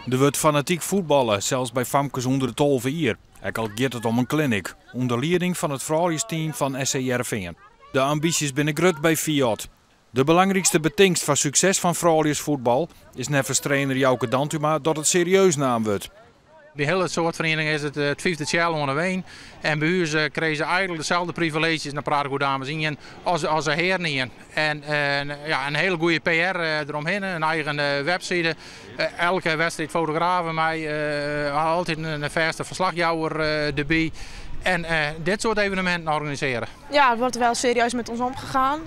Der wurdt fanatyk fuotballe, sels by famkes ûnder de 12 jier. Ek al giet it om in clinic, ûnder lieding fan it frouljusteam fan SC Hearrenfean. De ambysjes binne grut by FIOD. De belangrykste betingst foar sukses fan frouljusfuotbal is neffens trainer Jouke Dantuma dat it serieus naam wurdt. By hiel soad ferieningen is it it fyfde tsjel oan de wein. En by ús krije se eigentlik deselde privileezjes, dan praat ik oer dames ien, as de hearen ien. En ja, in hiele goede PR deromhinne, in eigen webside. Elke wedstriid fotografen mei, altyd in fêste ferslachjouwer derby. En dit soart eveneminten organisearje. Ja, het wordt wel serieus met ons omgegaan.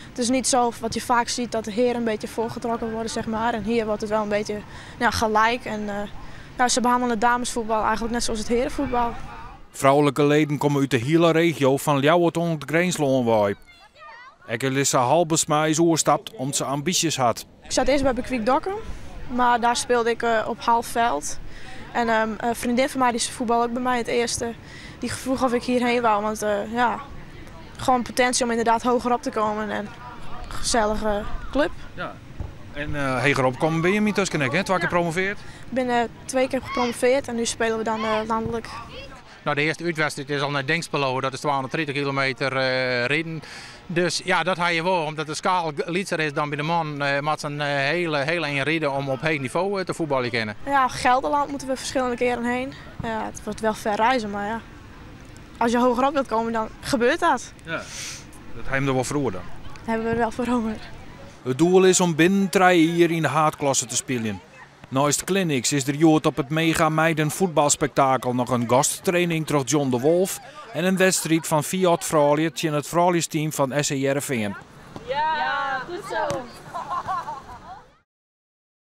Het is niet zo wat je vaak ziet dat de heren een beetje voorgetrokken worden, zeg maar. En hier wordt het wel een beetje, ja, gelijk. En ja, ze behandelen het damesvoetbal eigenlijk net zoals het herenvoetbal. Froulike leden komme út de hiele regio fan Ljouwert oant Grinslân wei. Ek Elissa Halbesma is oerstapt om't se ambysjes hat. Ik zat eerst bij Bekwik Dokkum, maar daar speelde ik op half veld. En een vriendin van mij die voetbal ook bij mij het eerste, die vroeg of ik hierheen wou. Want ja, gewoon potentie om inderdaad hoger op te komen en gezellige club. Ja. En heger opkommen binne je yntusken ek, hè? Twa kear promovearre? Ik ben twee keer gepromoveerd en nu spelen we dan landelijk. Nou, de earste útwedstriid is al nei Dinxperlo, dat is 230 kilometer riden. Dus ja, dat ha je wol, omdat de skaal lytser is dan by de man, moat se in hiele, hiele ein ride om op heech nivo te fuotbaljen kinnen. Ja, Gelderland moeten we verschillende keren heen. Ja, het wordt wel ver reizen, maar ja, als je hogerop wilt komen, dan gebeurt dat. Ja, dat ha jim der wol foar oer dan? Dat hebben we er wel foar oer. It doel is om binnen 3 jier yn de haadklasse te spyljen. Neist clinics is der hjoed op it Mega Meiden fuotbalspektakel noch in gasttraining troch John de Wolf en in wedstriid fan FIOD froulju tsjin it frouljusteam fan SC Hearrenfean. Ja, goed zo.